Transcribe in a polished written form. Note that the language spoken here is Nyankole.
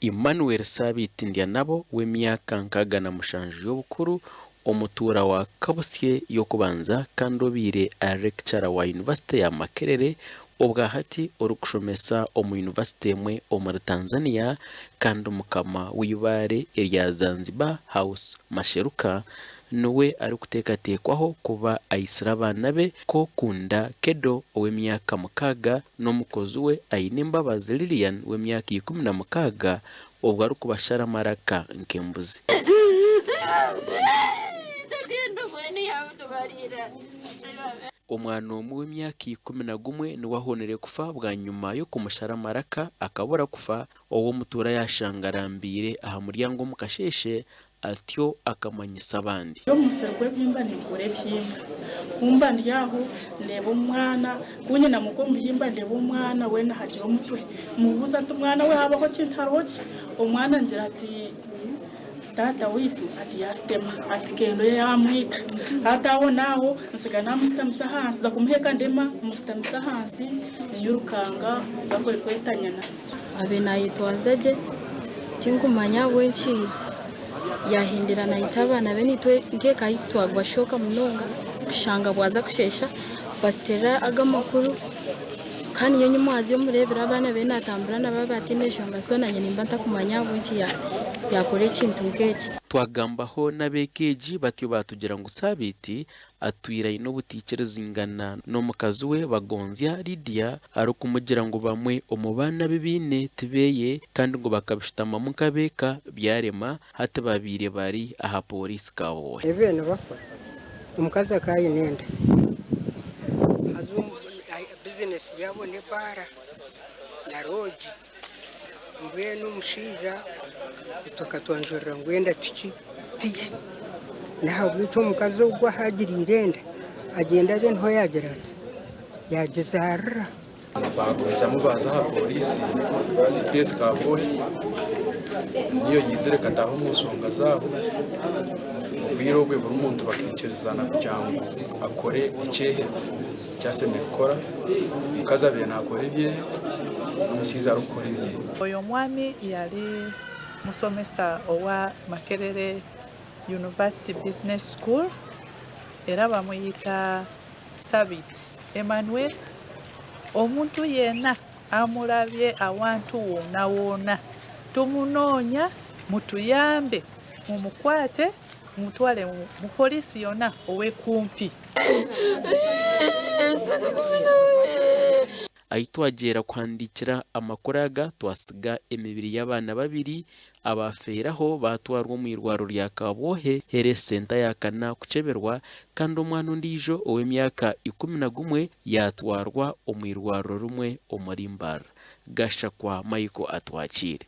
Emmanuel Sabiiti Ndyanabo w'emyaka 67 y'obukuru, omutuura wa Kabusye y'okubanza kandi obaire ari lecturer wa yunivasite ya Makerere obwahati orikushomesa omu yunivasite emwe omuri Tanzania kandi mukama w'eibaare erya Zanzibar House Masheruka niwe arikuteekateekwaho kuba aitsire abaana be Kokunda Kedo ow'emyaka mukaaga n'omukozi we Ainembabazi Lilian w'emyaka 16 obwo arikubashara amaraka nk'embuzi. Omwana omwe w'emyaka 11 niwe ahonire kufa bwanyima y'okumushara amaraka akabura kufa, ou omutuura yaashanga arambiire aha muryango omu kasheeshe atyo akamanyisa abandi. Ndi omu musiri gw'ebihimba ninkuura ebihimba. Ku mba ndi aho ndeeba omwana, ku nyinamuka omu bihimba ndeeba omwana weena ahagire omutwe. Mubuuza nti mwana we haabaho ki nti hariho ki? Omwana angira ati taata waitu ati yaasitema ati kendo ye yaamwita. Hati aho n'aho ntsiga naamusitamisa ahansi nza kumuheeka ndema musitamisa ahansi nyirukanga nza kweta nyina. Abe naayetwaza gye, tinkumanya ahabw'enki yaahindira naita abaana be naitwe nk'eka yaitu twagwa shooka munonga kushanga bwaza kusheesha batuteerera ago amakuru kandi nyowe nyimwazyo mureebire abaana be naatambura nabo aba ataine nshonga zoona naanye nimba ntakumanya ahabw'enki yaakora ekintu nk'eki. Twagambaho n'ab'eka egi batyo baatugira ngu Sabiiti Atwire aine obutaikirizingana n'omukazi we Bagonzya Lydia arikumugira ngu bamwe omu baana abu baine ti beeye kandi ngu bakabishutamamu nk'abeeka byarema hati babaire bari aha pooriisi Kabwohe. Ebi nibafa omukazi akaba aine enda haza bizinesi yaabo n'ebaara na roogi Mbwenu omushaija itwe akatwanjurira ngu enda tiki tiye. Nahabwekyo omukazi ogwo ahu agiriire enda, agyenda abe niho yaagira ati, yaagizaarira. Baagumizamu baaza aha pooriisi CPS Kabwohe niyo yaizire ekataaha omu nshonga zaabo. Obwire obwe buri muntu bakaikirizana kugira ngu akore ekyehero. Eki ashemereire kukora, omukazi abaire naakora ebye n'omushaija arikukora ebye. Oyo omwami yali musomesa owa Makerere University Business School era bamuyita Sabiti Emmanuel. Omuntu yena amurabye awantu wonawona tumunoonya mutuyambe mumukwate mumutware mu poliisi yona owekumpi. Ahi twagyera kuhandiikira amakuru aga twasiga emibiri y'abaana babiri abaafeeraho baatwarwa omu irwariro rya Kabwohe Health Centre yakana kukyeberwa kandi omwana ondiijo ow'emyaka 11 yaatwarwa omu irwariro rimwe omuri Mbarara. Gashakwa Michael Atwakiire.